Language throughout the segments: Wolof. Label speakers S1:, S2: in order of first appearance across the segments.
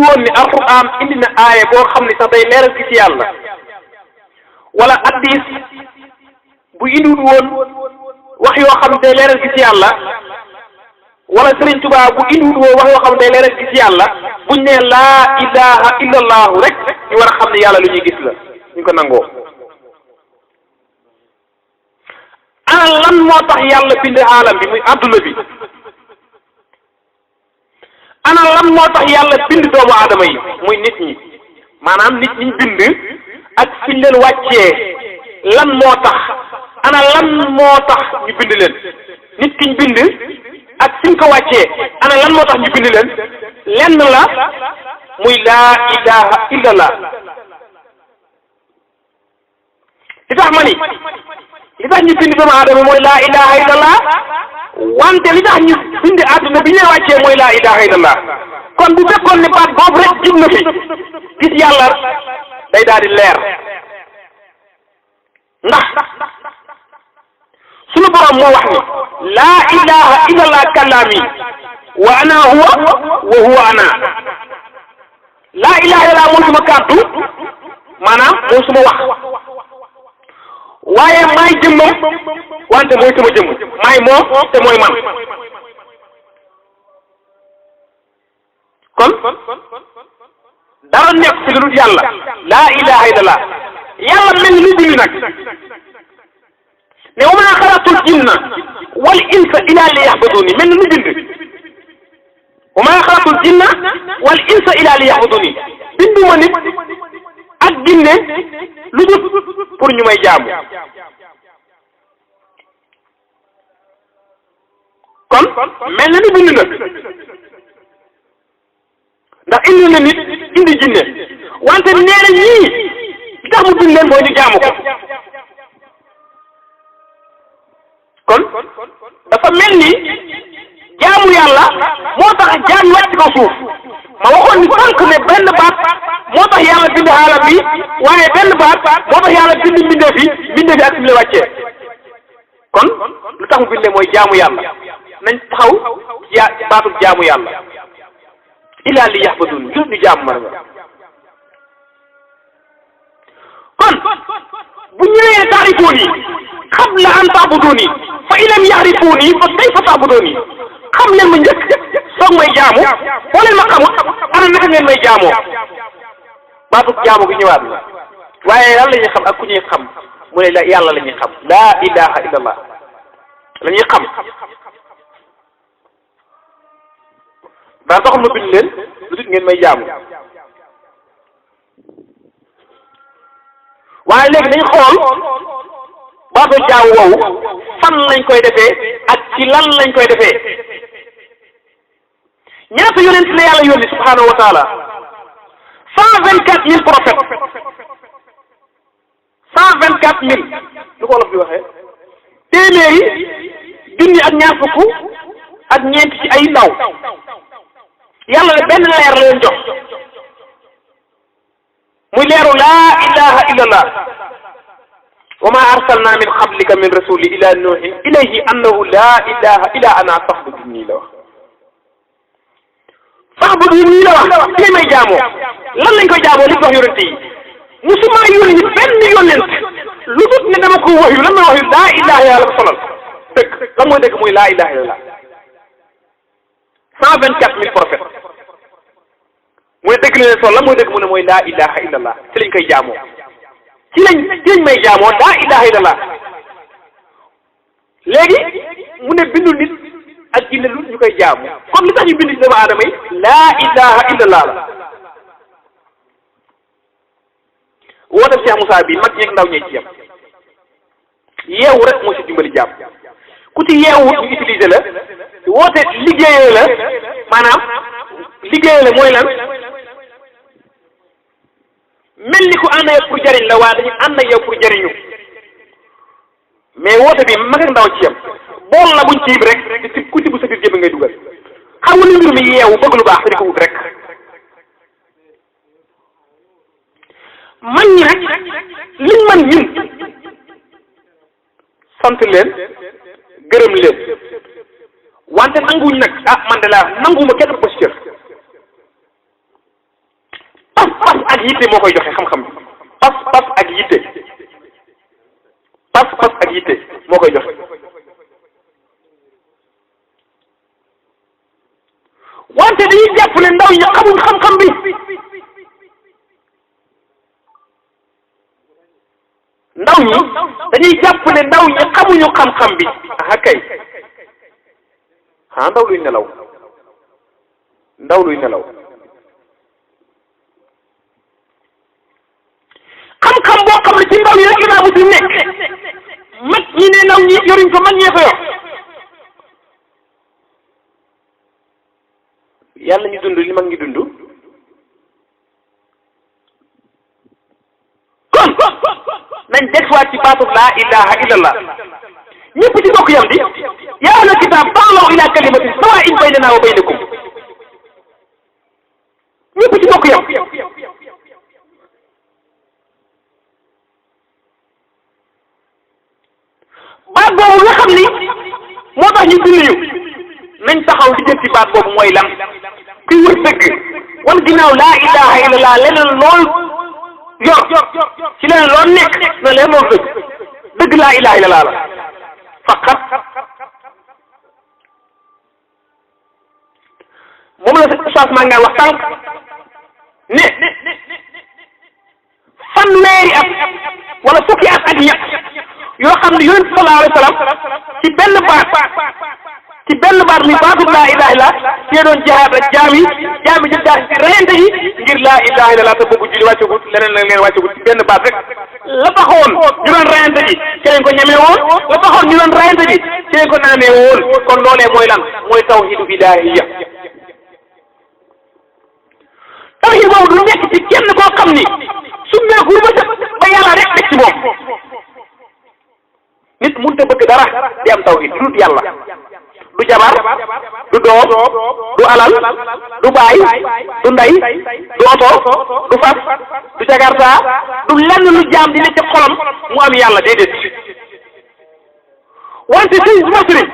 S1: woon ni alquran indi na aaya boo xam ne sax day leeral ki ci yàlla wala addis bu indiwul woon wax yoo xam ne day leeral ki ci yàlla wala Sëriñ Tuubaa bu indiwul woon wax yoo xam ne day leeral ki ci yàlla buñ ne laa ilaha illallahu rek ñu war a xam ne yàlla lu ñuy gis la ñu ko nangoo. ana lan moo tax yàlla bind aalam bi muy adduna bi ana lan moo tax yàlla bind doomu aadama yi muy nit ñi maanaam nit ñi bind ak fiñ leen wàccee lan moo tax ana lan moo tax ñu bind leen nit ki ñu bind ak fiñ ko wàccee ana lan moo tax ñu bind leen lenn la muy laa ilaha illallah li tax ma ni li tax ñu bind doomu aadama mooy laa ilaha illallah wante li tax ñu bind àdduna bi ñu leen wàccee mooy laa ilaha illallah kon bu fekkoon ne baat boobu rek jib na fi gis yàlla day daal di leer ndax sunu borom moo wax ni laa ilaha illallah kalaami wa ana huwa wa huwa ana laa ilaha illallah mooy suma kàddu maanaam mooy suma wax waaye maay jëmmam wante mooy sama jëmm maay moom te mooy man kon dara nekk ci lu dul yàlla laa ilaha illallah yàlla mel ni lu bind nag ne wa maa xalaqtul jinna wal insa illa liya'buduni mel ni lu bind wa maa xalaqtul jinna wal insa illa liya'buduni binduma nit ak jinne lu dul pour ñu may jaamu kon mel na ni bind nag ndax indi na nit indi jinne wante nee na ñii li tax mu bind leen mooy ñu jaamu ko kon dafa mel ni jaamu yàlla moo tax jaam wàcc ko suuf ma waxoon ni sànq ne benn baat moo tax yàlla bind xaalam bi waaye benn baat moo tax yàlla bind mbindeef yi ak fi mu la wàccee kon lu tax mu bindee mooy jaamu yàlla nañ taxaw baatu jaamu yàlla illaa li yaxbadun jur ñu jaamu mar nga kon bu ñëwee taarifuuni qabla an ta'buduuni fa in lam ya'rifuuni fa kayfa ta'buduuni xam leen ma njëkk soog may jaamu boo leen ma xamut ana naka ngeen may jaamoo baatu jaamu gi ñëwaat na waaye lan la ñuy xam ak ku ñuy xam mu ne la yàlla la ñuy xam laa ilaha illallah la ñuy xam daa taxul ma bind leen lu dul ngeen may jaamu waaye léegi dañ xool baatu jaamu woowu fan lañ koy defee ak ci lan lañ koy defee ñaata yonent la yàlla yónni subhanahu wa taala 124 000 prophètes 124 000 lu ko wolof di waxee téeméeri junni ak ñaar fukk ak ñeent ci ay ndaw yàlla ne benn leer la leen jox muy leeru laa ilaha illallah wa ma arsalna min qablika min rasuli ila nuhin ilayhi annahu laa ilaha illa ana fa'budni la wax fa'budni la wax li may jaamoo lan lañ koy jaamoo li wax yonent yi musuma yónni benn yonent lu dut ne dama ko waxyu lan mooy waxyu laa ilaha illa la ko solal dëgg lan mooy dëgg mooy laa ilaha illallah 124 000 prophètes mu ne dëgg la leen sol lan mooy dëgg mu ne mooy laa ilaha illallah ci lañ koy jaamoo ci lañ may jaamoo laa ilaha illallah léegi mu ne bindul nit ak jinne lu ñu koy jaamu kon li tax ñu bind ci doomu aadama yi laa ilaha illallah la woote Cheikh Moussa bi mag ñeeg ndaw ñee ci yam yeewu rek moo ci dimbali jàmm ku ci yeewu ñu utiliser la woote liggéeyee la maanaam liggéeyee la mooy lan mel ni ku ànd ak yow pour jariñ la waaye dañu ànd ak yow pour jariñu mais woote bi mag ak ndaw ci yam bool la buñ ciib rek ci ku ci bu sa biir jëb ngay dugal xam nga ni mbir mi yeewu bëgg lu baax te di ko wut rek man ñi rek liñ man ñun sant leen gërëm leen wante nanguwuñ nag ah man de laa nanguwuma kenn ko ci cër ak yitte moo koy joxe xam-xam bi pas ak yitte pas ak yitte moo koy joxe wante dañuy jàpp ne ndaw ñi xamuñ xam-xam bi ndaw ñi dañuy jàpp ne ndaw ñi xamuñu xam-xam bi ah kay ah ndaw luy nelaw xam-xam boo xam ne ci ndaw yi rek laa mu di nekk mag ñi ne ndaw ñi yoruñ ko mag ñee ko yor yàlla ñu dund li mag ñi dund kon nañ delluwaat ci baatub laa ilaha illallah ñëpp ci bokk yam di yaa ahlal kitaab ta'aalaw ilaa kalimatin sawaa'in baynanaa wa baynakum ñëpp ci bokk yam baat boobu nga xam ni moo tax ñu dund ñu nañ taxaw di jël ci baat boobu mooy lan ki wër dëgg wan ginnaaw laa ilaha illallah leneen lool yor ci leneen lool nekk na leen loolu dëgg laa ilaha illallah la faqat moom la Oustaz maa ngi wax tànk ne fanweeri at wala fukki at ak ñett yoo xam ne yonent sallallahu alayhi wa sallam ci benn baat mi baatu laa ilaha illallah ci doon jihaad ak jaam yi jël daal ci reyante yi ngir laa ilaha illallah te bëgg julli wàccagut leneen la leen wàccagut ci benn baat rek la taxoon ñu doon reyante ji ci lañ ko ñemee woon la taxoon ñu doon reyante ji ci lañ ko naanee woon kon loolee mooy lan mooy tawhidu ilahiyya tawhid boobu du nekk ci kenn koo xam ni su meeku ba yàlla rek nekk ci moom nit mënut a bëgg dara di am tawhid lu dul yàlla du jabar du doom du alal du baay du ndey du oto du fas du jagarta du lenn lu jaam di ne ci xolam mu am yàlla déedéet wante sëñ suma sëriñ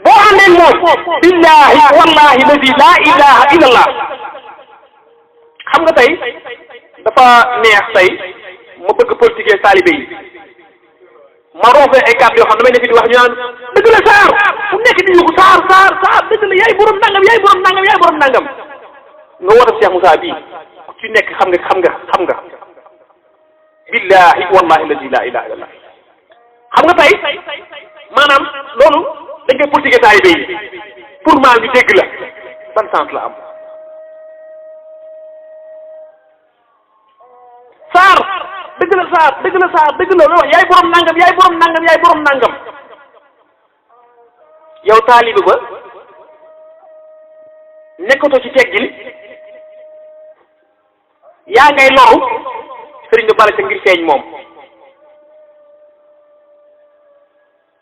S1: boo àndee moom billahi wallahi ladi laa ilaha illallah xam nga tey dafa neex tey ma bëgg politique taalibe yi ma roofee ay kàddu yoo xam ne damay nekk di wax ñu naan dëgg la Saar fu nekk di yuuxu Saar dëgg la yaay borom nangam nga woote Cheikh Moussa bii ku ci nekk xam nga billahi wallahi alladi la ilaha illallah xam nga tey maanaam loolu dañ koy politique taalibe yi pour maa ñu dégg la ban sens la am Saar dëgg la wax yaay borom nangam yow taalibe ba nekkatoo ci teggin yaa ngay loru sëriñ bi bala ca ngir feeñ moom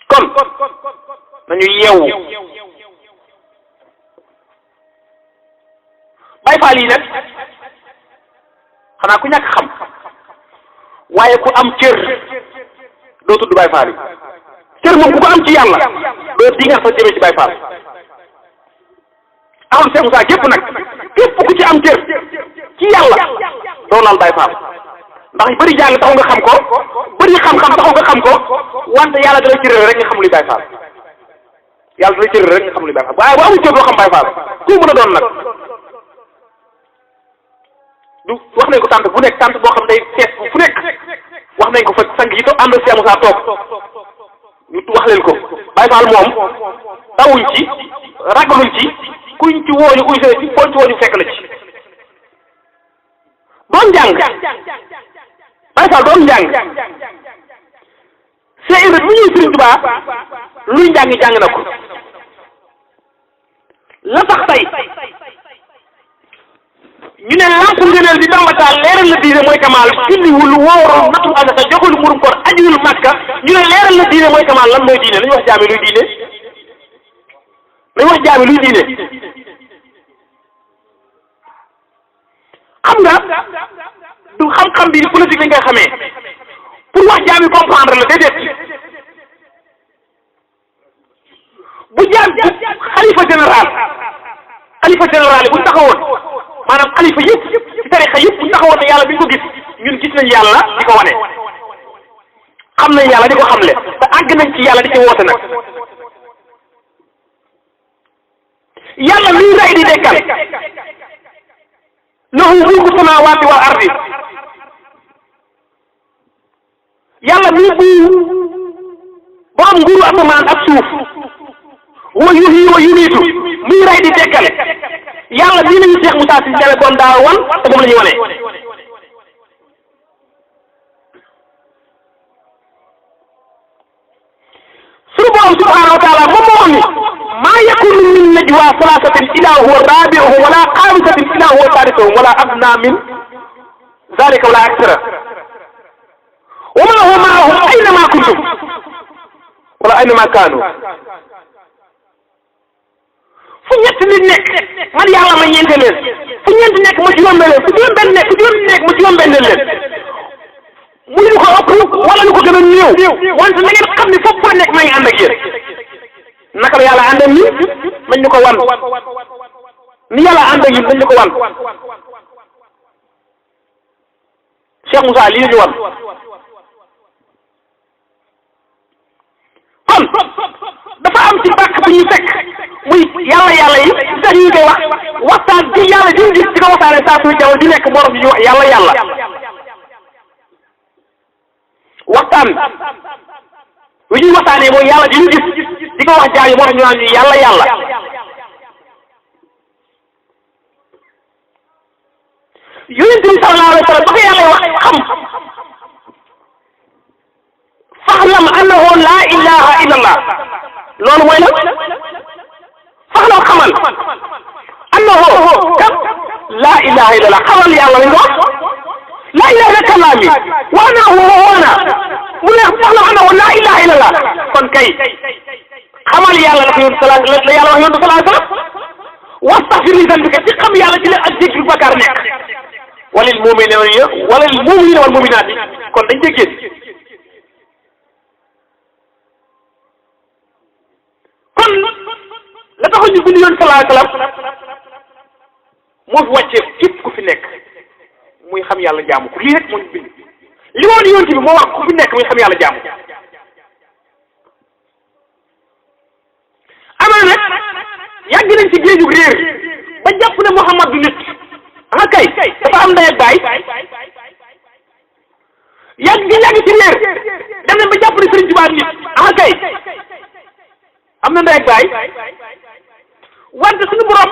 S1: kon nañu yeewu Baay Faal yi nag xanaa ku ñàkk xam waaye ku am cër doo tudd Baay Faal yi cër moom ku ko am ci yàlla doo di nga fa jëmee ci Baay Faal am Cheikh Moussa gépp nag képp ku ci am cër ci yàlla doo laal Baay Faal ndax bëri jàng taxu nga xam ko bëri xam-xam taxu nga xam ko wante yàlla da lay cëral rek nga xam luy Baay Faal yàlla da lay cëral rek nga xam luy Baay Faal waaye bu amul cër doo xam Baay Faal ku mën a doon nag du wax nañ ko tànt bu nekk tànt boo xam day fees fu nekk wax nañ ko fa sang yi to ànd Cheikh Moussa toog ñu wax leen ko Baay Faal moom dawuñ ci ragaluñ ci kuñ ci wooñu uy ci foo ci wooñu fekk la ci doon jàng Baay Faal doon jàng c'est vrai mu ñuy Sëriñ Tuubaa luy jàng na ko la tax tey ñu ne lamp ngëneel di dambataan leeral la diine mooy kamaal julliwul wóorul natul asaka joxul murum koor ajiwul Makka ñu ne leeral la diine mooy kamaal lan mooy diine nañu wax jaami luy diine xam nga du xam-xam bi politique lañ koy xamee pour wax jaami comprendre la déedéet bu jaam xalifa général bu taxawoon maanaam xalifa yëpp ci tarixa yëpp bu taxawoon taxawoon ne yàlla bi ñu ko gis ñun gis nañ yàlla di ko wane xam nañ yàlla di ko xamle te àgg nañ ci yàlla di ci woote nag yàlla luy rey di dekkal lahu mulku samaawaati wal ardi yàlla luy borom nguuru asamaan ak suuf wa yuhyi wa yumiitu muy rey di dekkale yàlla bii lañu Cheikh Moussa Cissé Ndiamé kon daa wan te moom la ñu wane suñu borom subhaanahu wa taala moom moo wax ni maa yakunu min najwa salaasatin illaa huwa raabi'uhum wala xaamisatin illaa huwa saadisuhum wala adnaa min zaalika wala aksara wa maa huwa ma'ahum aynamaa kuntum wala aynamaa kaanu fu ñett nit nekk man yàlla ma ñeente leen fu ñeent nekk ma juróom-benn leen fu juróom-benn nekk fu juróom nekk ma juróom-benn leen muy lu ko ëpp wala lu ko gën a néew wante na ngeen xam ne foofu fu nekk maa ngi ànd ak yéen naka la yàlla ànd ak ñun nañ ñu ko wan ni yàlla ànd ak ñun nañ ñu ko wan Cheikh Moussa lii ñu wan kon dafa am ci bàkk bu ñu fekk muy yàlla yi sax ñu koy wax waxtaan ci yàlla di gis ci ko waxtaanee saa suy jaww di nekk borom ñu wax yàlla waxtaan wi ñuy waxtaanee mooy yàlla di ñu gis di ko wax jaay yi moo tax ñu naan ñu yàlla yonent bi sallallahu alayhi wa sallam ba ko yàlla wax xam faxlam annahu laa ilaha illallah loolu mooy la faxlam xamal annahu kat laa ilaha illallah xamal yàlla lañ ko wax laa ilaha illa kalaami wa annahu woona mu ne faxlam annahu laa ilaha illallah kon kay xamal yàlla la ko yónni la yàlla wax yónni sallallahu alayhi wa sallam wastaxfir li zanbika ci xam yàlla ci la ak jéggi bakkaar nekk walil mu'minina wal mu'minaati kon dañ déggee kon la taxoon ñu bind yoon sallallahu alayhi wa sallam moo fi wàccee képp ku fi nekk muy xam yàlla jaamu ko lii rek moo ñu bind li woon yoon bi moo wax ku fi nekk muy xam yàlla jaamu amaa nag yàgg nañ ci géeju réer ba jàpp ne Muhammad du nit ah kay dafa am ndey ak baay yàgg ci réer dem nañ ba jàpp ne Sëriñ Tuubaa nit ah kay am na ndey ak baay wante suñu borom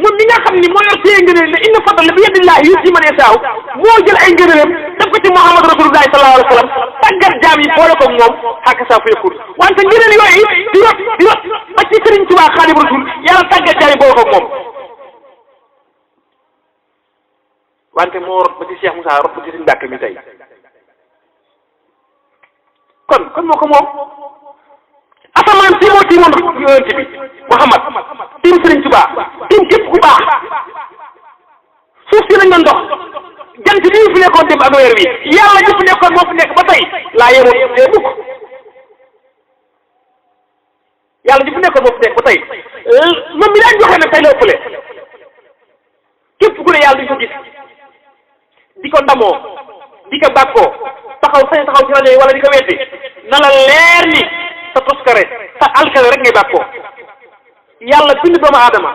S1: moom mi nga xam ni moo yor téye ngëneel ne inna fadla bi yadillahi yu'tiihi man yashaa moo jël ay ngëneelam def ko ci Muhammad rasulullahi sallallahu alayhi wa sallam tàggat jaam yi boole ko moom xàkk saa fa yakun wante ngëneel yooyu di rot ba ci Sëriñ Tuubaa Xaadimu Rasuul yàlla tàggat jaam yi boole ko moom wante moo rot ba ci Cheikh Moussa rot ba ci Sëriñ Mbàkke mi tey kon moo ko moom asamaan si moo tiimoon yonent bi Muhammad tiim Sëriñ Tuubaa tiim képp ku baax suuf si lañ doon dox jant bi fi nekkoon dem ak weer wi yàlla ji fi nekkoon moo fi nekk ba tey laa yemoon te mukk yàlla ji fi nekkoon moo fi nekk ba tey moom mi daan joxe nag tey la ëppale képp ku ne yàlla duñ ko gis di ko ndamoo di ko bàkkoo taxaw ci rajo yi wala di ko weddi na la leer ni sa toskare sa alkale rek ngay bàkkoo yàlla bind doomu aadama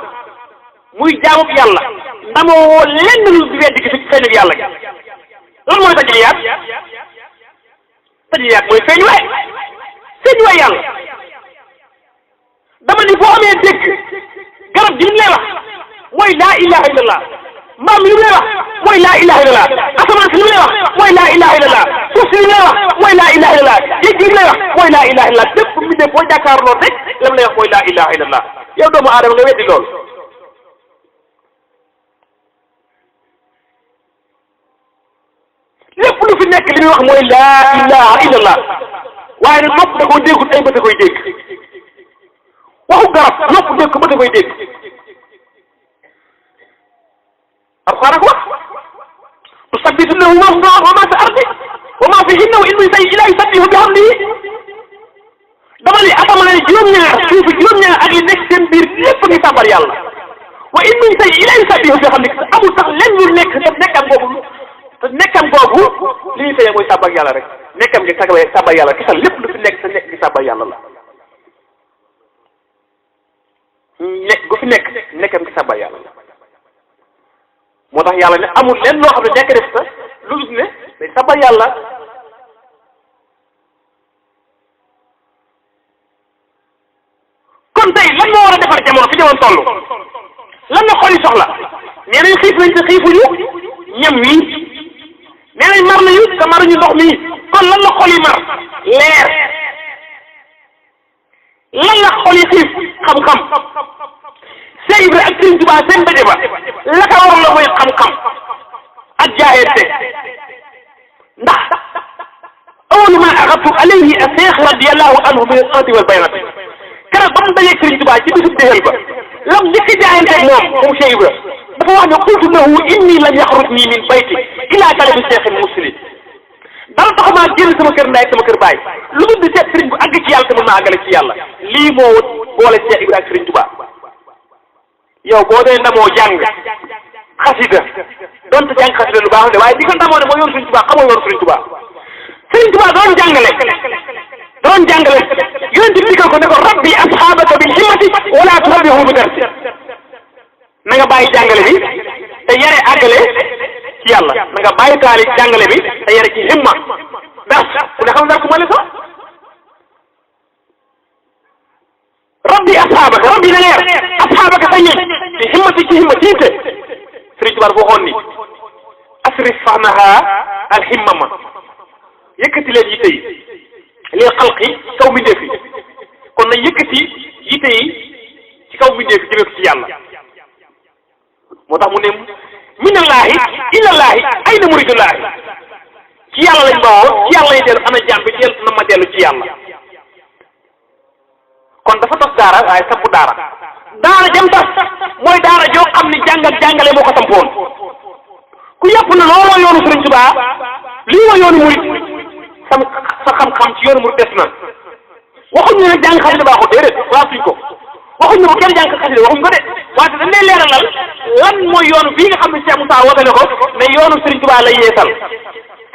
S1: muy jaamub yàlla ndamoo woo lenn lu di weddi gi su feeñu yàlla gi lan mooy tajliyaat mooy feeñuwaay yàlla dama ni boo amee dégg garab gi li mu lay wax mooy laa ilaha illallah mbaam mi li mu lay wax mooy laa ilaha illallah asamaan si li mu lay wax mooy laa ilaha illallah suuf si li mu lay wax mooy laa ilaha illallah géej gi li mu lay wax mooy laa ilaha illallah lépp mi ne boo jàkkaarloo rek la mu lay wax mooy laa ilaha illallah yow doomu aadama nga weddi loolu lépp lu fi nekk li muy wax mooy laa ilaha illallah waaye nag nopp da koo déggut ay bët a koy dégg waxu garab nopp dégg ko bët a koy dégg alxuraan ak wax tusabbihu lahu ma fi samaawaati wa ma fi ardi wa ma fihinna wa in min shay'in illa yusabbihu bihamdihi dama ne asamaan juróom-ñaar suufi juróom-ñaar ak li nekk seen biir lépp ngi sàbbar yàlla wa in min shay'in illa yusabbihu bi hamdihi amul sax lenn lu nekk te nekkam googu li ñuy fayee mooy sàbbal yàlla rek nekkam gi sàbbal yàlla gisal lépp lu fi nekk te nekk gi sàbbal yàlla la gu fi nekk nekkam gi sàbbal yàlla la moo tax yàlla ne amul lenn loo xam ne nekk def sa lu dul ne day sàbbal yàlla kon tey lan moo war a defar jamono fi jamono toll lan la xol yi soxla nee nañ xiif nañ te xiifuñu ñam wi nee nañ mar nañu te maruñu ndox mi kon lan la xol yi mar leer lan la xol yi xiif xam-xam Cheikh Ibra ak Sëriñ Tuubaa seen daje ba la ka war la mooy xam-xam ak jaayante ndax awalu ma axatu alayhi a Cheikh radiyallahu anhu min al-anti wal bayanati keroog ba mu dajeeg Sëriñ Tuubaa ci bisub déxel ba lam njëkk jaayante ak moom Cheikh Ibra dafa wax ne qultu lahu inni lam yaxrujni min bayti ila talabi cheikhin muslim dara taxamaa génn sama kër ndaay ak sama kër baay lu dul di seet sëriñ bu àgg ci yàlla te mën naa àggale ci yàlla lii moo boole Cheikh Ibra ak Sëriñ Tuubaa yow boo dee ndamoo jàng xasida donte jàng xasida lu baax de waaye di ko ndamoo ne mooy yoon Sëriñ Tuubaa xamoo yoon Sëriñ Tuubaa Sëriñ Tuubaa doon jàngale yonent bi digal ko ne ko rabbi asxaabaka bil himmati wala turabbihu bi darsi na nga bàyyi jàngale bi te yare àggale ci yàlla na nga bàyyi taali jàngale bi te yare ci himma dars ku ne xam dars ku ma ne sax rabbi asxaabaka rabbi na nga yar asxaabaka sa ñoñ ci himmati ci himma tiite Sëriñ Tuubaa dafa waxoon ni asrif fahmaha al himmama yëkkati leen yitte yi lii xalqi kaw mbindeef yi kon nañ yëkkati yitte yi ci kaw mbindeef yi jëmee ko ci yàlla moo tax mu ne minallaahi ilallaahi ayna muridullaahi ci yàlla lañ bawoo ci yàlla lañ dellu ana jàmm bi dellu na ma dellu ci yàlla kon dafa tas daara waaye sampu daara jëm tas mooy daara joo xam ni jàng ak jàngale moo ko sampoon ku yàpp na looloo yoonu Sëriñ Tuubaa lii wa yoonu murid sa xam-xam ci yoonu murid des na waxuñ ne nag jàng xasida baaxul déedéet waasuñ ko waxuñ ne ko kenn jàng xasida waxuñ ko de waaye dañ lay leeralal lan mooy yoonu bii nga xam ne Cheikh Moussa woote ne ko ne yoonu Sëriñ Tuubaa lay yeesal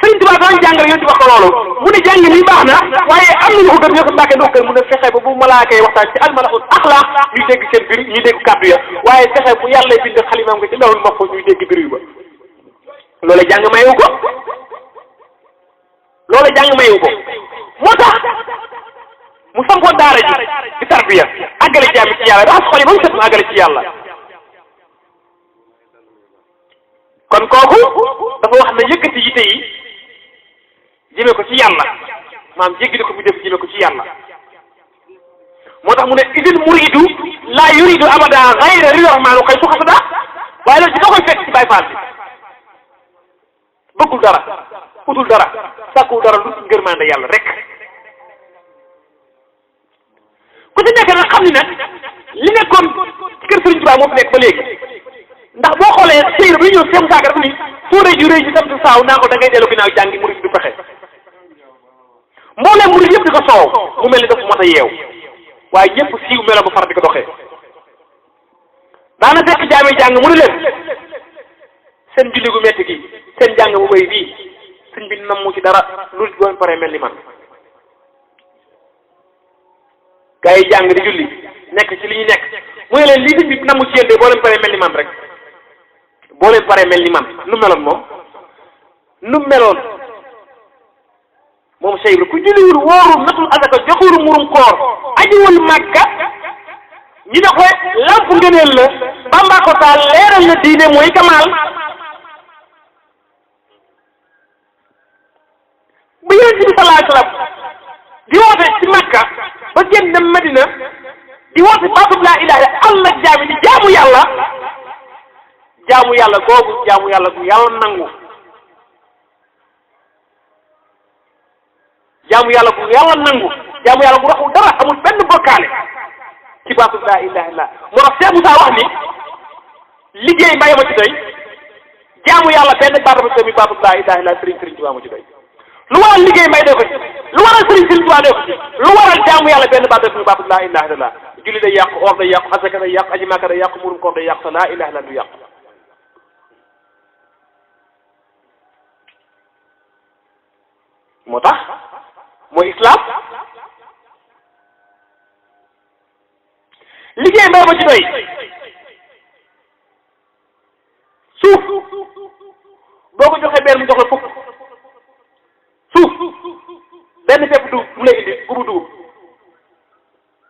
S1: Sëriñ Tuubaa doon jàngale yoon ci wax ko loolu mu ne jàng nii baax na waaye am nañu ko gën ñoo ko mbàkkee ndox kër mu ne fexe ba bu malaaka yi waxtaan ci almalakul axlaa ñuy dégg seen biir ñuy dégg kàddu ya waaye fexe bu yàlla bind xalimaam nga ci lawul ma ko ñuy dégg biir yu ba loolu jàng mayewu ko moo tax mu sampoon daara ji di tarbiya àggale jaami ci yàlla raxas xol yi ba mu set mu àggale ci yàlla kon kooku dafa wax na yëkkati yitte yi jëmee ko ci yàlla maam jéggi ko mu def jëmee ko ci yàlla moo tax mu ne idil muridu laa yuridu abada xayra ri rahmaanu xay su xasada waaye loolu ci doo koy fekk ci Baay Faal bi bëggul dara utul dara sàkkul dara lu ngërmande yàlla rek ku ci nekk nag xam ni nag li nekkoon ci kër Sëriñ Tuubaa moo fi nekk ba léegi ndax boo xoolee séyr bi ñëw seen saaga dafa ni foo rëy ju rëy ci sant saaw naa ko da ngay dellu ginnaaw jàngi murid du pexe mbooleem murid yëpp di ko soow mu mel ni dafa mot a yeew waaye ñëpp siiw melo ba far di ko doxee daana fekk jaami jàng mu ni leen seen julli gu metti gi seen jàng bu bëy bii sëñ bi nam mu ci dara lu doon pare mel ni man gaa yi jàng di julli nekk ci li ñu nekk mu ne leen lii sëñ bi namu ci yéen de boo leen paree mel ni man rek boo leen paree mel ni man nu meloon moom Cheikh Ibra ku julliwul wóorul natul asaka joxul murum koor ajiwul Makka ñu ne ko lamp ngëneel la Bamba ko taal leeral na diine mooy kamaal bu Yonent bi sallallahu alayhi wa sallam di woote ci Makka ba génn dem Madina di woote baatub laa ilaaha Allah jaami di jaamu yàlla googu jaamu yàlla gu yàlla nangu jaamu yàlla gu raxul dara amul benn bokkaale ci baatub laa ilaaha illa moo tax Cheikh Moussa wax ni liggéey mbay ma ci doy jaamu yàlla benn baata ba mi baatub laa ilaaha illa Sëriñ Tuubaa ma ci doy lu waral liggéey mbay doo ko ci lu waral Sëriñ Tuubaa doo ko ci lu waral jaamu yàlla benn baata mi baatub laa ilaaha illa julli day yàqu or day yàqu asaka day yàqu aji maaka day yàqu murum koor day yàqu te laa ilaha illa du yàqu moo tax mooy islam liggéey mbay ma ci doy suuf boo ko joxee benn mu jox la fukk suuf benn pepp dugub mu lay indi gubu dugub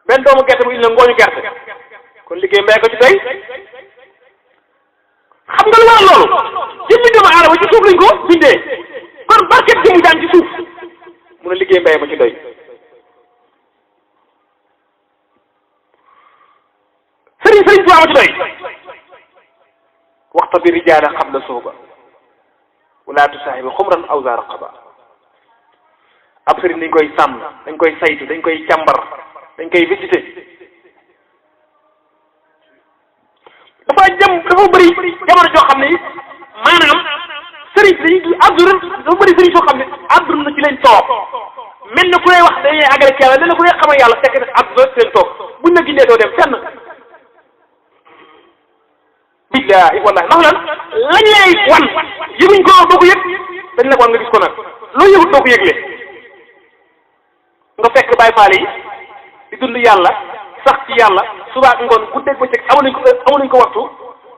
S1: benn doomu gerte mu indi la ngooñu gerte kon liggéey mbay ko ci doy xam nga lu waral loolu ci mbindum aadama ci suuf lañ ko bindee kon barket ji mu daan ci suuf mun a liggéey mbay ma ci doy sëriñ tuwaa ma ci doy waxta bi rijaala qabla suuba wala tusaahibi xumran aw za raqaba ab sëriñ dañ koy sàmm dañ koy saytu dañ koy càmbar dañ koy visité dafa bëri jamono joo xam ne maanaam sëriñ si dañuy àdduna dafa bëri sëriñ soo xam ne àdduna na ci leen toog mel na ku lay wax dañuy àggale ci yàlla mel na ku lay xamal yàlla fekk ne àdduna ci leen toog buñ la gindee doo dem fenn billaahi wallaahi ndax lan lañ lay wan yëguñ ko doo ko yëg dañ la wan nga gis ko nag loo yëgut doo ko yëgle nga fekk Baay Faal yi di dund yàlla sax ci yàlla suba ak ngoon guddeeg bëccëg amuñu ko waxtu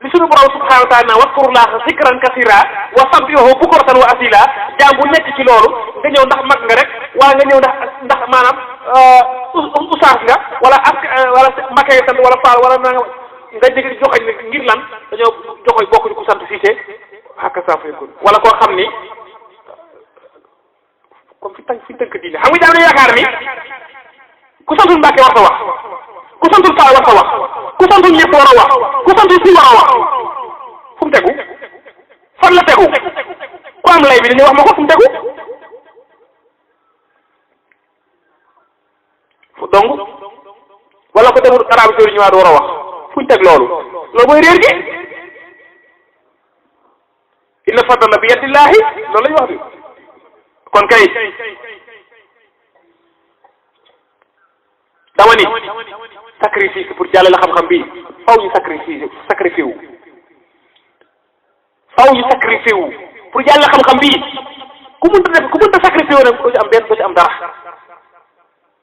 S1: li suñu borom subhaanahu wa taala waskurullaaha zikran kasiira wa sabbihuhu bukratan wa asiila jaam bu nekk ci loolu nga ñëw ndax mag nga rek wala nga ñëw ndax maanaam usaas nga wala wala makee sant wala faal wala nanga nga dégg joxoñ ne ngir lan dañoo joxoñ bokkuñu ku sant Siise xakka saa fayakun wala koo xam ni comme fi tënk diine xam nga jaam ne yaakaar ni ku santul Mbàkke war a wax ku santul Faal war a wax ku santul ñëpp war a wax ku santul si war a wax fu mu tegu fan la tegu ku am lay bi dañuy wax ma ko fu mu tegu fu dong wala ko demul arabi jori ñëwaat war a wax fuñ teg loolu mooy réer gi inna fadla bi yadillahi loolu lañu wax bi kon kay dama ni sacrifice pour jàllale xam-xam bi faw ñu sacrifice wu pour jàllale xam-xam bi ku mënta sacrifice wu nag doo ci am benn doo ci am dara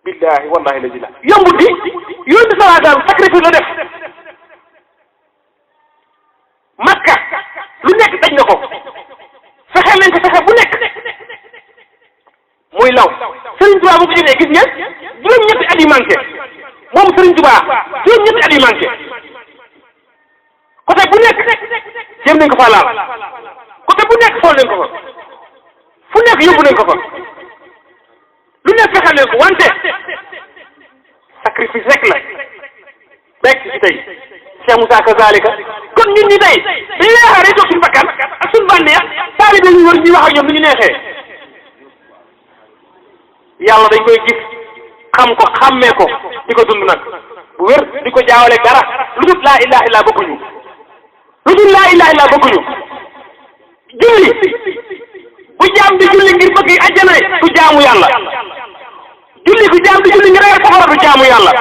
S1: billahi wallahi la yombut bi yooyu bi salaa sacrifice la def Makka lu nekk daj na ko fexeel nañ ko fexe bu nekk muy law Serigne Touba bu ko jëlee gis ngeen juróom-ñetti at yi manqué moom Serigne Touba juróom-ñetti at yi manqué côté bu nekk jéem nañ ko fa laal côté bu nekk xool nañ ko fa fu nekk yóbbu nañ ko fa lu nekk fexeel nañ ko wante sacrifice rek la bekk ci tey Cheikh Moussa kazalika kon nit ñi tey dañu lay xaar toog suñu bakkan ak suñu bànneex taalibe ñu war ñuy wax ak ñoom ni ñu neexee yàlla dañ koy gis xam ko xàmmee ko di ko dund nag bu wér di ko jaawale dara lu dul laa ilaha illa bëgguñu julli bu jaam di julli ngir bëgg àjjana du jaamu yàlla julli ku jaam di julli ngir ragal safara du jaamu yàlla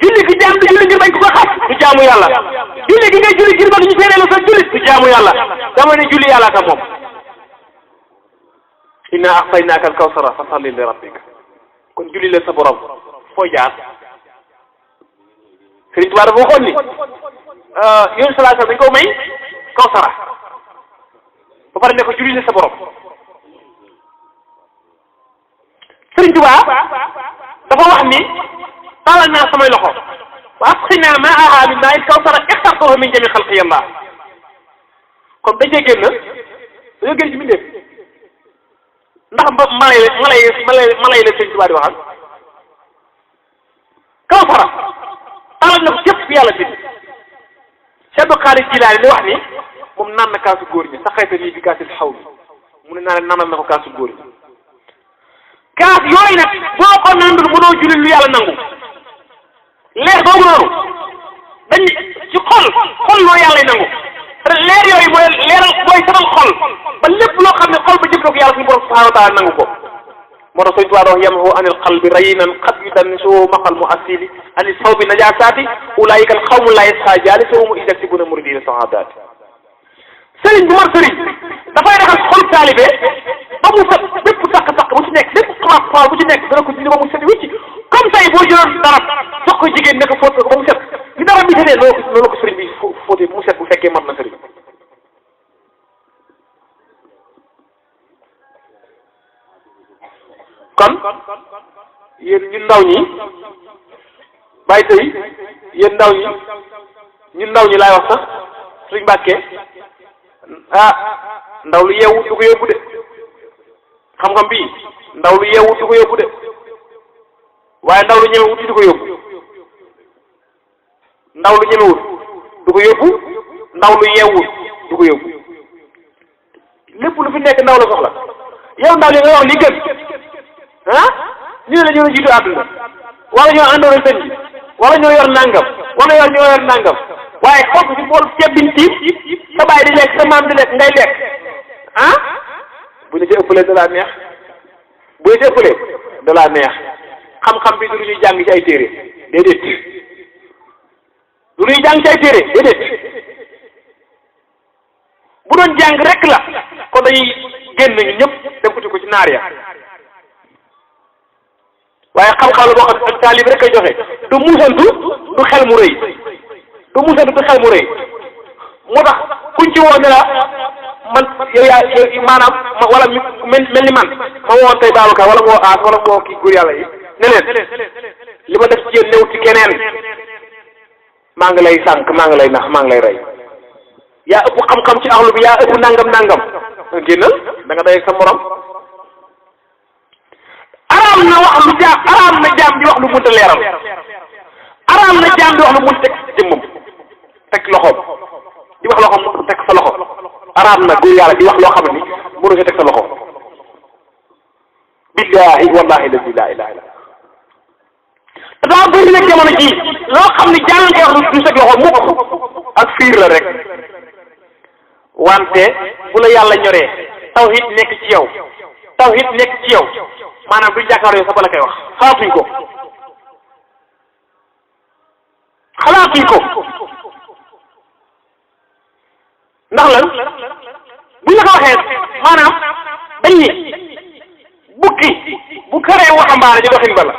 S1: julli gi jaam di julli ngir bañ ko ko xas du jaamu yàlla julli gi ngay julli ngir bëgg ñu seedeel sa julli du jaamu yàlla dama ne julli yàlla ka moom inna a'taynaaka al-kawsara fa salli li rabbika kon julli leen sa borom foo jaar Sëriñ Tuubaa dafa waxoon ni yoonu salaa sallam dañ ko may kawsara ba pare ne ko julli leen sa borom Sëriñ Tuubaa dafa wax ni taalal naa samay loxo wa asqinaa maa'ahaa min maa'il kawsara ixtartuhu min jamii xalqi yàlla comme dañ cee génn dañoo génn ci mbindeef ndax mala yi la Sëriñ Tuubaa di waxal kawsara taalal na ko képp fi yàlla bind Cheikh Abdul Qaadir Jilaani li wax ni moom naan na kaasu góor ñi sa xayta nii bi kaasil xaw mi mu ne naanal na ko kaasu góor ñi kaas yooyu nag boo ko nandul mënoo julli lu yàlla nangu leer boobu noonu dañ ci xol loo yàlla nangu leer yooyu mooy leeral mooy sabal xol ba lépp loo xam ne xol ba jëf na ko yàlla suñu borom subhanahu wa taala nangu ko moo tax Sëñ Tuubaa wax yamhu anil qalbi rayinan qad yudannisu maqal mu asili anil sawbi najasaati ulaayika al xawmu la yasqa jaalisuhum idaksibuna muridina sahaadaati sëriñ bu mar sëriñ dafay defal xol taalibe ba mu set bépp saq-saq bu ci nekk bépp xabaar bu ci nekk dana ko dindi ba mu set wicc comme tey boo jëloon darab jox ko jigéen ne ko fóot ko ba mu set ni darab bi setee loolu ko sëriñ bi fóotee bu mu set bu fekkee mat na sëriñ kon yéen ñun ndaw ñi bàyyi tey yéen ndaw ñi ñun ndaw ñi laay wax sax suñ Mbàkke ndaw lu yeewu du ko yóbbu de xam-xam bii ndaw lu yeewu du ko yóbbu de waaye ndaw lu ñemewut du ko yóbbu ndaw lu ñemewut du ko yóbbu ndaw lu yeewut du ko yóbbu lépp lu fi nekk ndaw la soxla yow ndaw li nga wax li gën ñu ne la ñoo jiitu àdduna wala ñoo àndoon ak sëñ bi wala ñoo yor nangam wala ñoo yor nangam waaye xool ko ci bool ceeb biñ tiim sa baay di lekk sa maam di lekk ngay lekk bu ñu ci ëppalee da laa neex bu ñu ci ëppalee da laa neex xam-xam bi du lu ñuy jàng ci ay téere déedéet du lu ñuy jàng ci ay téere déedéet bu doon jàng rek la kon dañuy génn ñu ñëpp dem uti ko ci naar ya waaye xam-xam la boo xam ne ak taalib rek koy joxe du muusantu du xel mu rëy du muusantu du xel mu rëy moo tax kuñ ci woo ne la man yow yaa maanaam wala mel ni man ma woon tey Babacar wala moo aas wala moo kii góor yàlla yi ne leen li ma def ci yéen néew ci keneen maa ngi lay sànq maa ngi lay nax maa ngi lay rey yaa ëpp xam-xam ci axlu bi yaa ëpp nangam génnal da nga day ak sa morom araam na wax lu jaam araam na jaam di wax lu mënta leeral araam na jaam di wax lu mënta teg jëmmam teg loxoom di wax loo xam teg sa loxo araam na góor yàlla di wax loo xam ne mënu sa teg sa loxo billahi wallahi la ilaha illa daa bëri nag jamono ji loo xam ne jàng nga wax lu teg loxo mukk ak fiir la rek wante bu la yàlla ñoree tawhid nekk ci yow tawhid nekk ci yow maanaam duñ jàkkaaroo yow sa bala koy wax xalaatuñ ko ndax lan buñ la ko waxee maanaam dañ ni bukki bu karee waxambaane ci doxin ba la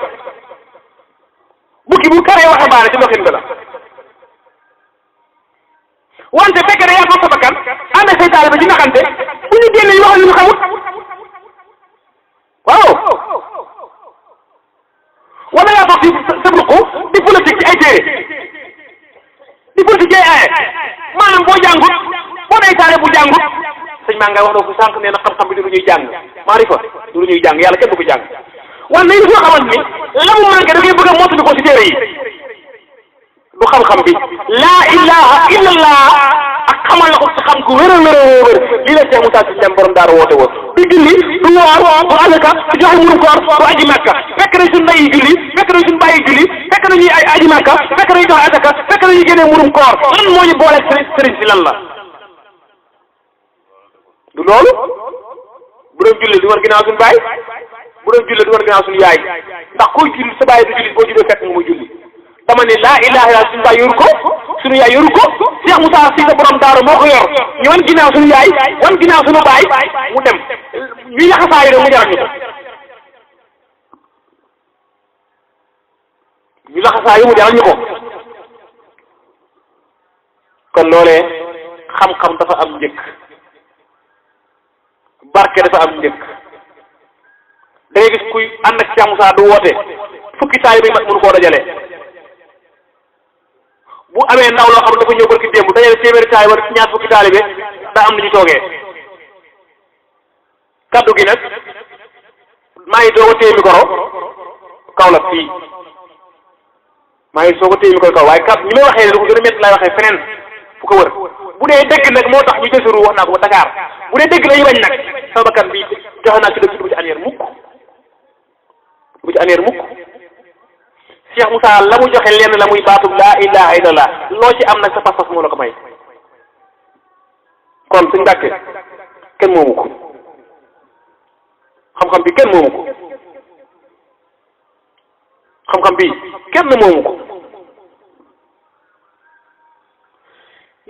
S1: bukki bu karee waxambaane ci doxin ba la wante fekk na yaa ko sa bakkan ànd ak say taalibe ci naxante bu ñu génne yoo xam ne ñu xamut waaw wala yaa toog ci sa ruqu di politique ci ay téere di politique ci ay aaye maanaam boo jàngut boo day taale bu jàngut sëñ maa ngay wax na ko sànq nee na xam-xam bi du lu ñuy jàng maarifa du lu ñuy jàng yàlla kenn du ko jàng wan nañu soo xamante ni la mu manqué da ngay bëgg a mottali ko ci téere yi du xam-xam bi laa ilaha illallah ak xamal la ko ci xam ku wér lii la Cheikh Moussa Sy dem borom daara woote woon du julli du woor du alaka du joxe murum koor du aji makka fekk nañ suñu ndey yi julli fekk nañ suñu bàyyi julli fekk nañuy aji makka fekk nañuy joxe alaka fekk nañuy génnee murum koor lan moo ñu boole sëriñ si lan la du loolu bu doon julli du war ginnaaw suñu baay bu doon julli du war ginnaaw suñu yaay ndax kuy julli sa baay du julli boo juddoo fekk nga muy julli dama ne laa ilaha illa suñu baay yoru ko suñu yaay yoru ko Cheikh Moussa Sy sa borom daaru moo ko yor ñu wan ginnaaw suñu yaay wan ginnaaw suñu baay mu dem ñu yaxasaayu rek mu jaral ñu ko ñu laxasaayu mu jaral ñu ko kon loolee xam-xam dafa am njëkk barke dafa am njëkk da ngay gis kuy ànd ak Cheikh Moussa du woote fukki taalibe mat mënu koo dajale bu amee ndaw loo xam ne dafa ñëw barki démb dajale téeméeri taalibe wala ñaar fukki taalibe daa am na ñu toogee kaddu gi nag maa ngi doog a téye micro Kaolack fii maa ngi soog a téye micro kaw waaye kaddu ñi may waxee lu ko gën a métti laay waxee feneen fu ko wër bu dee dëgg nag moo tax ñu jësuru wax naa ko ba Dakar bu dee dëgg lañu bañ nag sama bakkan bi joxe naa ci dëgg du ci aneer mukk du ci aneer mukk Cheikh Moussa la mu joxe lenn la muy baatub laa ilaha illallah loo ci am nag sa pas-pas moo la ko may kon suñu Mbàkke kenn moomu ko xam-xam bi kenn moomu ko xam-xam bi kenn moomu ko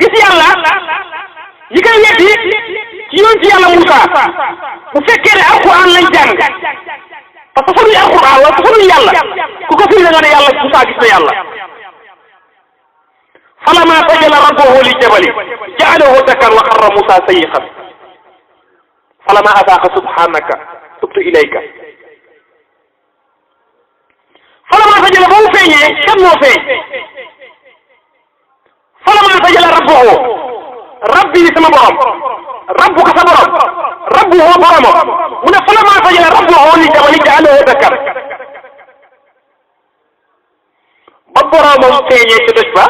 S1: gis yàlla ñi koy weddi ci yoon ci yàlla Moussa bu fekkee ne alquran lañ jàng parce que faruñu alquran wala faruñu yàlla ku ko firi da nga ne yàlla Moussa gis na yàlla falammaa tajalla rabbuhu li jabali ja'alahu dakkan wa xarra Moussa sayyiqan falammaa afaaqa subhaanaka tubtu ilayka falammaa tajalla ba mu feeñee kan moo feeñ falammaa tajalla rabbuhu rabbi sama borom rabbuka sa borom rabbuhu boromam mu ne falammaa tajalla rabbuhu li jabali ja'alahu dakkan ba boromam feeñee ci doj ba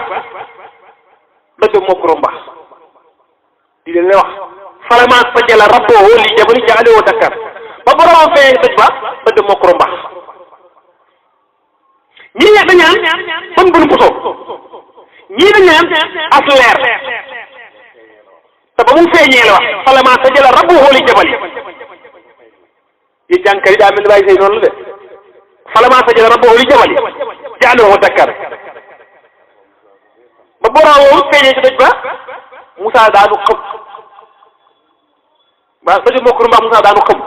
S1: doj moo ko rombax di leen wax falammaa tajalla rabbuhu li jabali ja'alahu dakkan ba boromam feeñee ci doj ba doj moo ko rombax ñii ne dañaan bën bën puso ñii dañaan as leer te ba mu feeñee la wax falammaa tajalla rabbuhu li jabali yi jànkar yi daa mel ni bàyyi say noonu la de falammaa tajalla rabbuhu li jabali ja'alahu dakkan ba boroomam feeñee ci doj ba Moussa daanu xëm ba doj moo ko rombax Moussa daanu xëm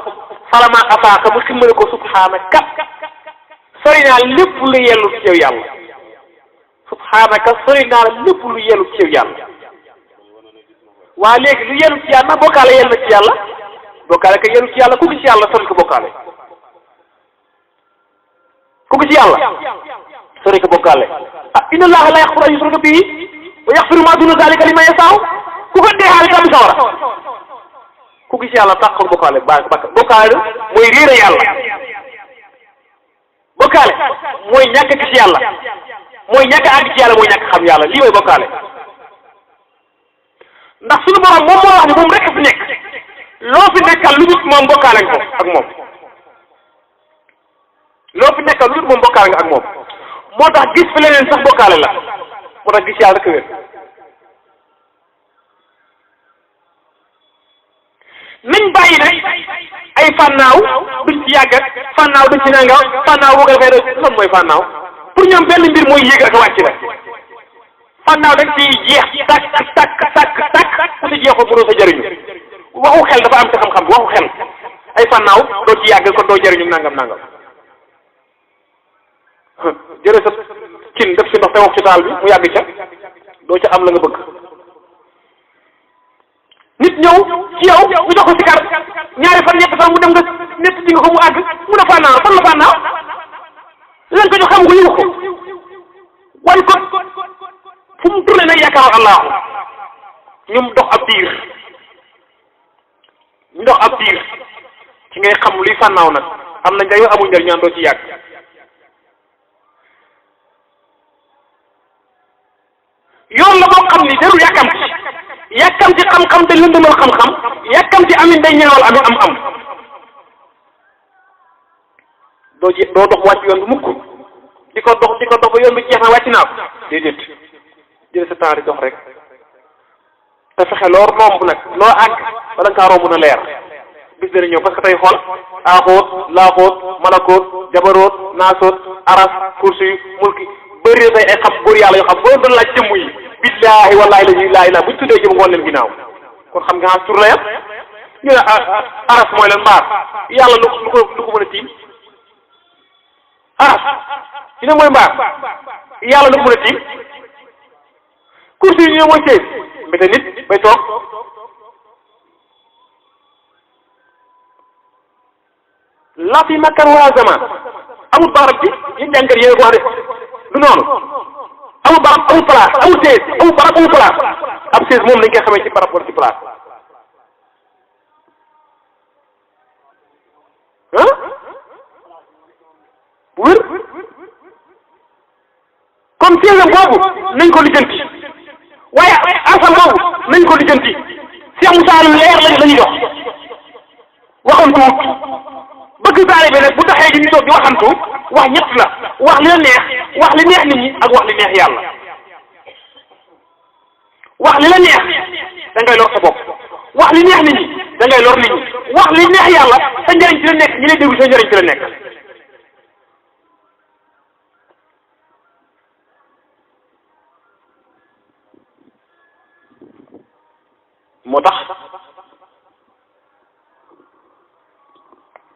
S1: falammaa afaaqa mu ximmale ko subhaanaka sori naa lépp lu yellu ci yow yàlla subhaanaka sori naa lépp lu yellu ci yow yàlla waa léegi lu yellu ci yàlla na bokkaale yell na ci yàlla bokkaale ka yellu ci yàlla ku gis yàlla sori ko bokkaale ku gis yàlla sori ko bokkaale ah inna allaha la yaxfiru an yushraka bihi wa yaxfiru ma duna zalika liman yashaa ku ko deexaale tamit sawara ku gis yàlla tàqal bokkaale bokkaale mooy réere yàlla bokkaale mooy ñàkk gis yàlla mooy ñàkk àgg ci yàlla mooy ñàkk xam yàlla lii mooy bokkaale ndax suñu borom moom moo wax ne moom rek fi nekk loo fi nekkal lu dul moom bokkaale nga ko ak moom loo fi nekkal lu dul moom bokkaale nga ak moom moo tax gis fi leneen sax bokkaale la moo tax gis yàlla rek wér nañ bàyyi nag ay fànnaaw duñ ci yàgg ak fànnaaw duñ ci nangaw fànnaaw boo ko defee rek lan mooy fànnaaw pour ñoom benn mbir mooy yéeg ak wàcc la fànnaaw dañ ciy jeex takk ku ci jeexul mënoo sa jëriñu waxu xel dafa am sa xam-xam bi waxu xel ay fànnaaw doo ci yàgg kon doo jëriñu nangam jërë sa cin def ci ndox te wax ci taal bi mu yàgg ca doo ca am la nga bëgg nit ñëw ci yow ñu jox ko si kar ñaari fan ñett fan mu dem nga nett ci nga ko mu àgg mun a fànnaaw fan la fànnaaw leen ko jox xam ko yëngu ko waaye kon fu mu tourné nag yaakaar allahu ñum dox ab diir ñu dox ab diir ci ngay xam luy fànnaaw nag am na njëriñ amul njëriñ ñaan doo ci yàgg yoon la boo xam ni jarul yàkkamti xam-xam te lëndëmal xam-xam yàkkamti amin day ñaawal am doo dox wàcc yoon bi mukk di ko dox ba yoon bi jeex na wàcc naa ko déedéet jël sa temps di dox rek te fexe loo romb nag loo àgg bala nga kaa romb na leer bis dana ñëw parce que tey xool aaxóot laaxóot malakoot jabaroot naasoot aras kursi mulki bëri na tey ay xam góor yàlla yoo xam boo doon laaj jëmm yi billaahi wallaahi la ñuy laay la buñ tuddee jëm ngoon leen ginnaaw kon xam nga tur la yam ñu ne aras mooy leen mbaar yàlla lu ko mën a tiim aras ñu ne mooy mbaar yàlla lu ko mën a tiim kursi yi ñu ne mooy sées mbete nit bay toog laa fi makkan wala zaman amul barab bi yéen jàngat yéen ko wax de du noonu amul barab amul place amul sées amul barab amul place ab sées moom dañ koy xamee ci barab wala ci place ah wër comme séesam boobu nañ ko lijjanti waaye asam boobu nañ ko lijjanti Cheikh Moussa lu leer la ñuy dox waxantu bëgg taalibe nag bu taxee di ñu toog di waxantu wax ñett la wax li la neex wax li neex nit ñi ak wax li neex yàlla wax li la neex da ngay lor sa bopp wax li neex nit ñi da ngay lor nit ñi wax li neex yàlla sa njëriñ ci la nekk ñi lay déglu sa njëriñ ci la nekk moo tax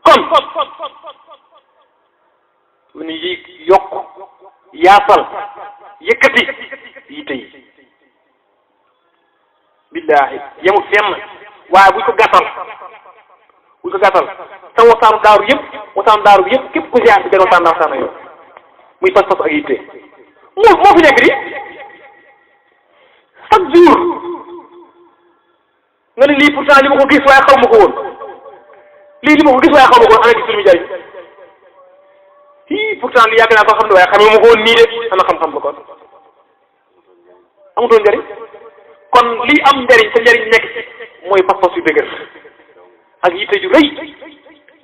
S1: kon lu ñu yokk yaasal yëkkati yitte yi billaahi yemul fenn waaye buñ ko gàttal te waxtaanu daaru yëpp képp ku ziar bi benn waxtaan yow muy pas-pas ak yitte moo fi nekk di chaque jour nga ne lii pourtant li ma ko gis waaye xaw ma ko woon li ma ko gis waaye xaw ma ko woon ana gis lu mu jariñ pourtant li yàgg naa ko xam ne waaye xamee ma ko woon nii de ana xam-xam ba kon amutoon njariñ kon lii am njariñ te njariñ nekk ci mooy pas-pas yu dëgër ak yitte ju rëy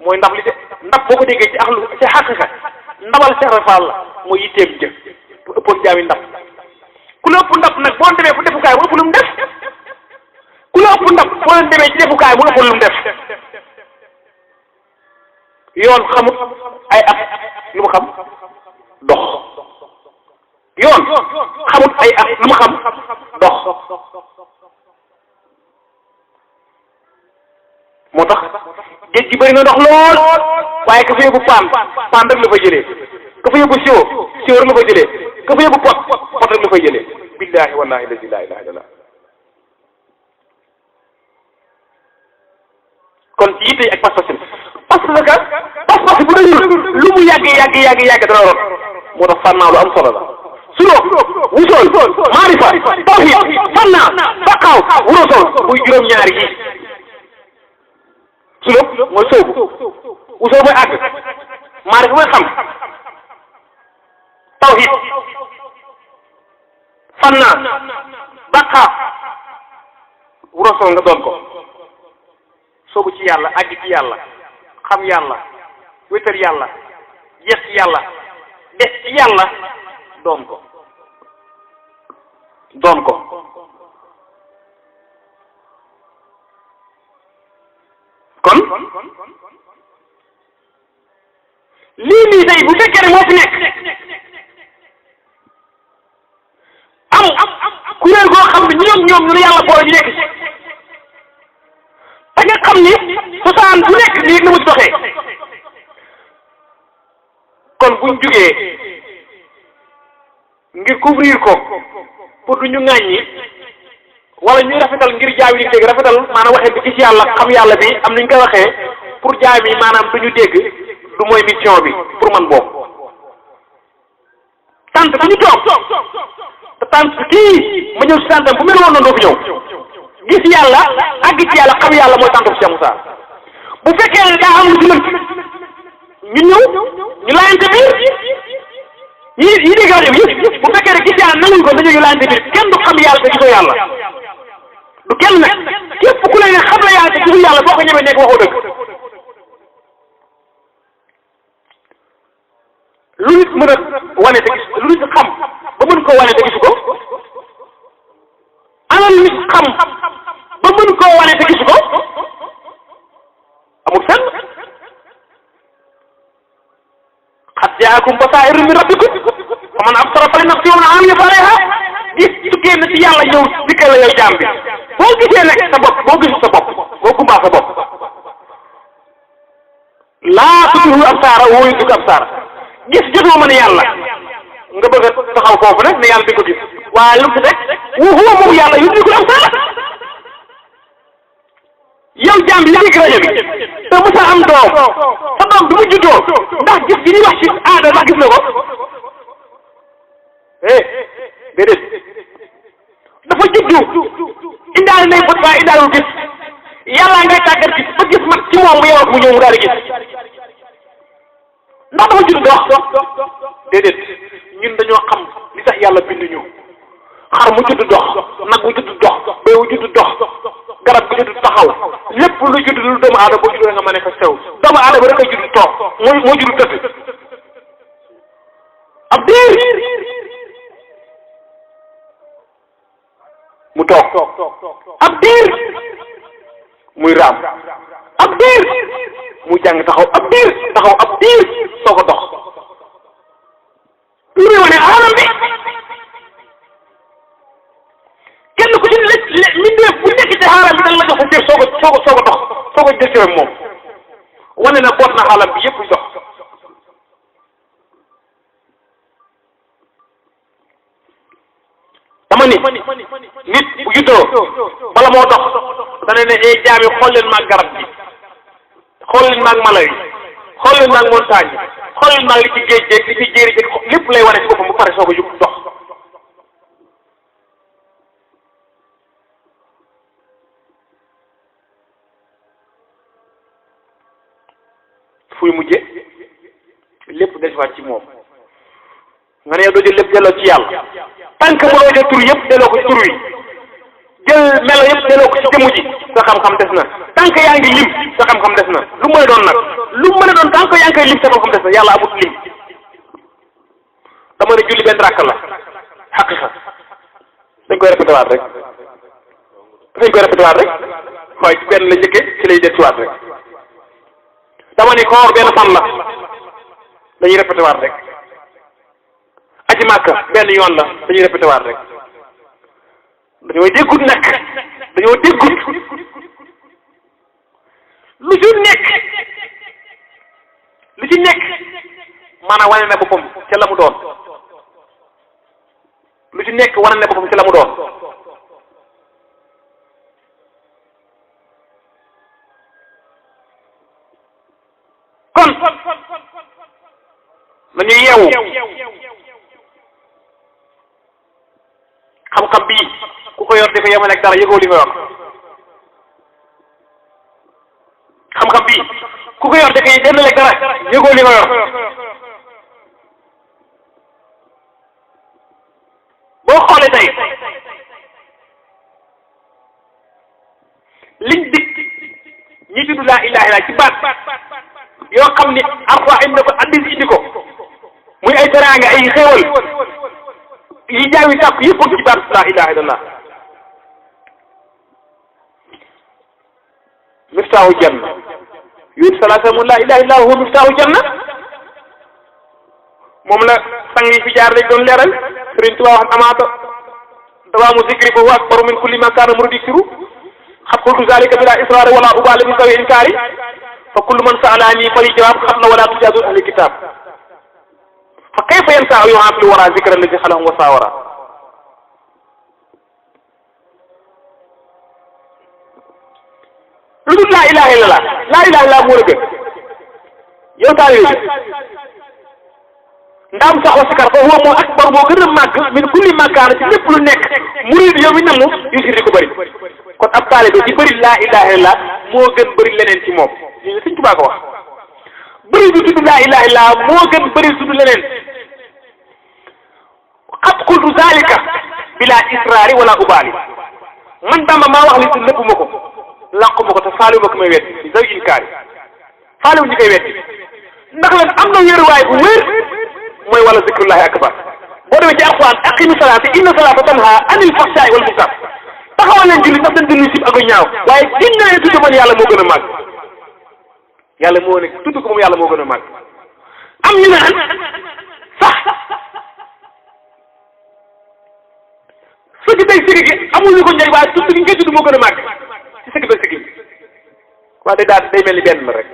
S1: mooy ndab li de ndab boo ko déggee ci axlu ci xaqiqa ndabal Seex Faal la mooy yitteem jëf bu ëppoon jaami ndab ku la ëpp ndab nag boo demee fu defukaay mu ëpp lu mu def ku la ëpp ndab boo leen demee ci defukaay mu ëpp lu mu def yoon xamut ay at lu mu xam dox yoon xamut ay at lu mu xam dox moo tax géej gi bëri na ndox lool waaye ka fa yóbbu paan rek la fa jëlee ka fa yóbbu siwo rek la fa jëlee ka fa yóbbu pot rek la fa jëlee billahi wallahi lazi la ilaha illallah kon ci yitte ak pas-pas bu dëgër lu mu yàgg dana rot moo tax fànnaa lu am solo la suloo wusool maarifa tawhid fànnaa baqaaw wurosool muy juróom-ñaari yi suloo mooy soobu wusool mooy àgg maarifa mooy xam tawhid fànnaa baqaaw wurosool nga doon ko soobu ci yàlla àgg ci yàlla xam yàlla wéetal yàlla jeex ci yàlla des ci yàlla doon ko kon lii nii tey bu fekkee ne moo fi nekk am kuréel goo xam ne ñoom ñu ne yàlla boole ñu nekk ci te nga xam ni sosaan bu nekk nii la mu doxee kon buñ jugee ngir couvrir ko pour du ñu ŋàññi wala ñuy rafetal ngir jaam yi dégg rafetal maanaam waxee bi gis yàlla xam yàlla bi am nañ koy waxee pour jaam yi maanaam du ñu dégg du mooy mission bi pour man boobu tant bu ñu toog te tant kii ma ñëw si tantam bu mel woon noonu doo fi ñëw gis yàlla àgg ci yàlla xam yàlla mooy tantu Cheikh Moussa bu fekkee ne daa am lu ci lënt ñu ñëw ñu laajante biir yi dégg rajo bi yëpp bu fekkee ne gis yàlla nanguñ ko dañoo ñu laajante biir kenn du xam yàlla te gisoo yàlla du kenn nag képp ku lay ne xam la yàlla te gisul yàlla boo ko ñemee nekk waxoo dëgg lu nit mën a wane te gis lu nit xam ba mën koo wane te gisu ko ana lu nit xam ba mën koo wane te gisu ko amul fenn qad jaakum basaa'irun min rabbikum faman absara falinafsihi wa man amiya falayha gis tukkee na ci yàlla ñëw dikkal la yow jaam bi boo gisee nag sa bopp boo gisul sa bopp boo gumbaa sa bopp laa tudriku absaara wa huwa yudriku absaara gis jotoo mën a yàlla nga bëgg a taxaw foofu nag ne yàlla di ko gis waaye lu mu si rek wa huwa moom yàlla yudriku absaara yow jaam bi yàgg rajo bi te musa am doom sa doom bi mu juddoo ndax gis gi ñuy wax ci aada ndax gis na ko déedéet dafa juddu indaale nay bët waaye indaalul gis yàllaa ngay tàggat gis ba gis mat ci moom mu yow ak mu ñëw mu daal di gis ndax dafa judd dox déedéet ñun dañoo xam li tax yàlla bind ñu xar mu judd dox nag mu judd dox béy mu judd dox garab bu judd taxaw lépp lu judd lu doomu aadama boo judd nga manifesté wu doomu aadama rek a judd toog moo judd tëdd ab diir mu toog ab diir muy raam ab diir mu jàng taxaw ab diir soo ko dox lu muy wane alam bi kenn ku ci mbindeef bu nekk ci alam bi soog a dox soog a jëstee ak moom wane na boot na xaalam bi yëpp dox. dama ni nit bu juddoo bala moo dox dana ne ay jaam yi xool leen maag garab bi xool leen maag mala yi xool leen maag montagne yi xool leen maag li ci géej géej li ci jéeri jéeg lépp lay wane ci boppam bu pare soog a jug dox. fuy mujje lépp desiwaat ci moom nga ne yow doo jël lépp delloo ci yàlla tànk mënoo jël tur yëpp delloo ko ci tur wi jël melo yëpp delloo ko ci jëmu ji sa xam-xam des na tànk yaa ngi lim sa xam-xam des na lu mën a doon nag lu mën a doon tànk yaa ngi koy lim sa xam-xam des na yàlla amut lim dama ne julli benn rakk la xaqiqa dañ koy répété waat rek waaye ci benn la njëkke ci lay desiwaat rek dama ni koor benn fan la dañuy répété waat rek aji màkka benn yoon la dañuy répété waat rek dañoo déggut nag dañoo déggut lu ci nekk maanaam wane na boppam ca la mu doon lu ci nekk wane na boppam ca la mu doon kon nañu yeewu xam-xam bii ku ko yor di ko yemale ak dara yëgoo li nga yor xam-xam bii ku ko yor di ko yemale ak dara yëgoo li nga yor boo xoolee tey liñ dig ñi tudd laa ilaha illa ci baat yoo xam ni Alxuraan indi ko hadiis indi ko muy ay teraanga ay xéewal yi jaam yi sàkk yëpp ci baat laa ilaha illallah miftaahu janna yonent sallallahu alayhi wa sallam laa ilaha illallah huwa miftaahu janna moom la sang yi fi jaar lañ doon leeral Sëriñ Tuubaa wax amaata dawaamu zikri fa huwa akbaru min kulli ma kaana muridi siru xat qultu zalika bila israar wala ubaali bi sawi inkaari fa kullu man sa'alani fali jawaab xam na wala tujaadu ahli kitaab fa kayfa yanfa'u yu'aqilu wara zikra alladi xalahum wa saawara lu dul laa ilaha illallah laa ilaha illallah moo la gën yow taalibe ndaam sax wa sikar fa huwa moo akbar moo gën a màgg min kulli makaana ci lépp lu nekk murid yow mi namu yu si di ko bëri kon ab taalibe di bëri laa ilaha illallah moo gën bëri leneen ci moom li Sëñ Tuubaa ko wax bëri du tudd laa ilaha illallah moo gën bëri tudd leneen qad qultu zalika bila israari wala ubaali man Bamba maa wax li si nëbb ma ko làqu ma ko te faaliwu ma ko may wetti si zaw inkaari faaliwu ñi koy wetti ndax lan am na wéeruwaay bu wér mooy wala zikrullahi akbar boo demee ci alquran aqimi salaata inna salaata tanha anil fahshaai wal munkar taxawal leen julli ndax dañ dund sib ak ñaaw waaye giñ na ne tudd man yàlla moo gën a màgg yàlla moo ne tudd ko moom yàlla moo gën a màgg am ñu naan sax sëgg day sëgg gi amul ñu ko njëriñ waaye tudd gi nga tudd moo gën a màgg ci sëgg ba sëgg waaye day mel ni benn la rek